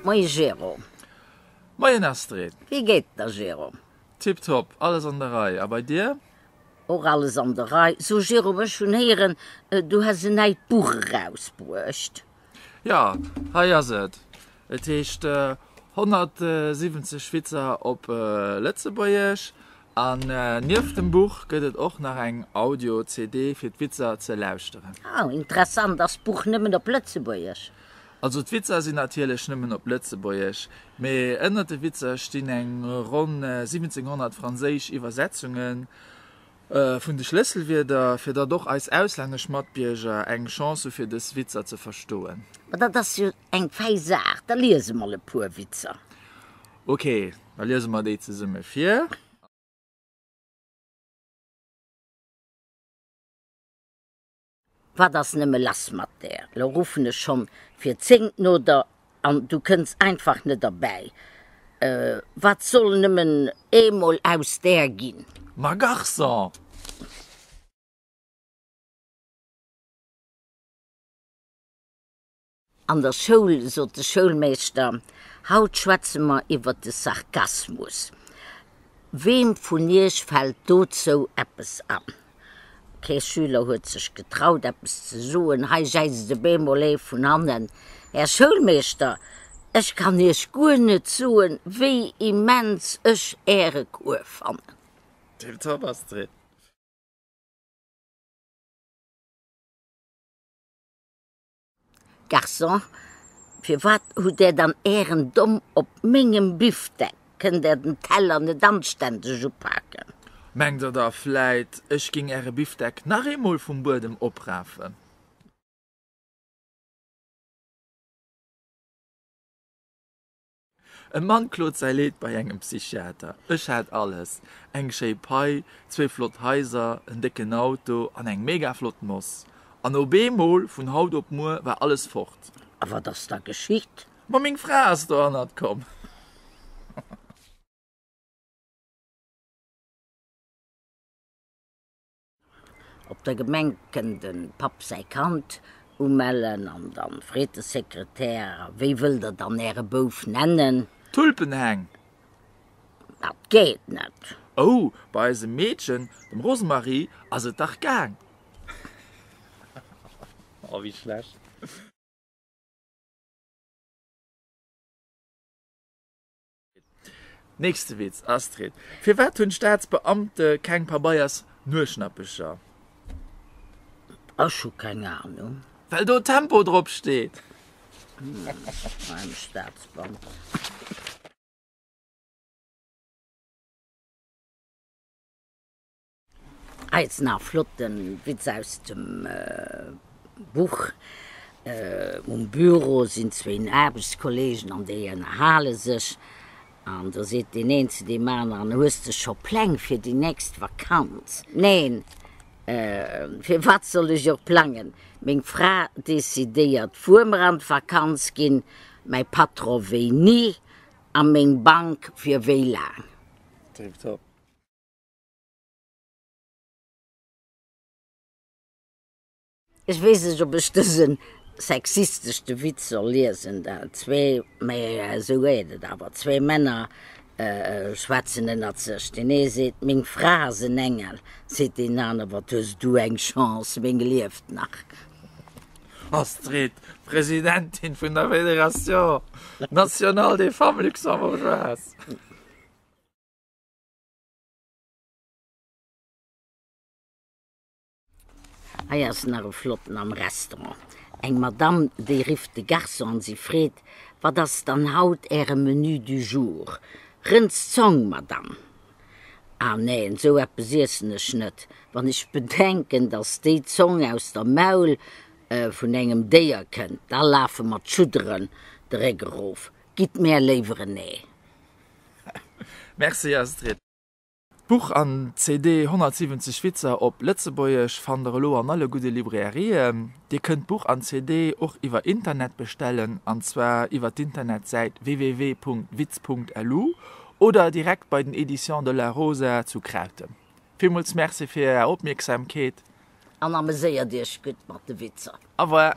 Moie Jérôme. Moien Astrid. Wéi geet et der Jérôme? Tiptop, alles an der Rei. A bei dir? Och alles an der Rei. So Jérôme, ech hunn héieren, du häss en neit Buch erausbruecht. Jo, hei ass et. Et heescht 170 Witzer op Lëtzebuergesch. An nieft dem Buch gëtt et och nach eng Audio-CD fir d'Witzer ze lauschteren. Oh, interessant. Ass d'Buch nëmmen op Lëtzebuergesch? Also d'Witzer sinn natierlech nëmmen op Lëtzebuergesch, mee ënnert de Witzer stinn eng ronn 1700 franséisch Iwwersetzunge vun de Schlësselwierder, fir datt och eis auslännesch Matbierger eng Chance hu fir dës Witzer ze verstoen. Ma dat ass jo eng fäi Saach, da liese mol e puer Witzer. Ok, da liese mer déi zesumme vir. Wat ass nëmme lass mat där? Lo ruffen ech schonn fir zéngt no der an du kënns einfach net erbäi. Wat soll nëmmen eemol aus där ginn? Ma Garçon! An der Schoul sot de Schoulmeeschter, Haut schwätze mer iwwer de Sarkasmus. Weem vun iech fält dozou eppes an? Kee Schüler huet sech getraut, eppes ze soen. Hei jäizt op eemol ee vun hannen, Här Schoulmeeschter, ech kann iech guer net soen, wéi immens ech äre Cours fannen. Tiptop, Astrid. Garçon, Firwat hutt Där dann Ären Domm op mengem Bifdeck? Kënnt Der den Teller net anständeg upaken? Mengt Der da vläit, ech géing Äre Bifdeck nach eemol vum Buedem oprafen? E Mann klot säi Leed bei engem Psychiater, Ech hat alles, eng schéi Pai, zwéi flott Haiser, en décken Auto an eng mega flott Moss. An op eemol, vun haut op muer, war alles fort. A wat ass da geschitt? Ma meng Fra ass dohannert komm. Op der Gemeng kënnt de Papp säi Kand umellen an dann freet de Sekretär, A wéi wëllt der dann äre Bouf nennen? Tulpenheng! Dat geet net! Oh, bei eisem Meedchen, dem Rosemarie, ass et dach gaang! Oh, wéi schlecht! Nächste Witz, Astrid, Firwat hunn d'Staatsbeamte keng Pabeiers Nueschnappecher? Ech hu keng Ahnung. Well do Tempo drop steet. Beim Staatsbeamten. Hei ass nach e flotte Witz aus dem Buch. Um Büro sinn zwéin Aarbechtskollegen an déi ënnerhale sech. An da seet deen een zu deem aneren, Hues de scho Pläng fir déi nächst Vakanz? Neen, firwat soll ech och plangen? Meng Fra decidéiert, wuer mer an d'Vakanz ginn, mäi Patron wéini a meng Bank fir wéi laang. Tiptop. Ech weess net, ob ech dëse sexisteschte Witz soll liesen. Zwee, mä esou geet et awer, zwee Männer schwätzen ënnert sech. Deen ee seet, Meng Fra ass en Engel. Seet deen aner, Wat hues du eng Chance, meng lieft nach. Astrid, Presidentin vun der Fédération nationale des femmes luxembourgeoises. Hei ass nach e flotten am Restaurant. Eng Madame, déi rifft de Garçon an si freet, Wat ass dann haut äre Menu du jour? Rëndszong, Madame. Ah neen, sou eppes iessen ech net. Wann ech bedenken, dass déi Zong aus der Maul vun engem Déier kënnt, da lafe mer d'Schudderen de Réck erof. Gitt mär léiwer en Ee. Merci Astrid. D'Buch an d'CD 170 Witzer op Lëtzebuergesch fannt der elo an alle gudde Librairien. Dir kënnt d'Buch an d'CD och iwwer Internet bestellen, an zwar iwwer d'Internetsäit www.witz.lu oder direkt bei den Editions de la Rosa zu Krautem. Villmools Merci fir Är Opmierksamkeet. An ameséiert Iech gutt mat de Witzer. Au revoir.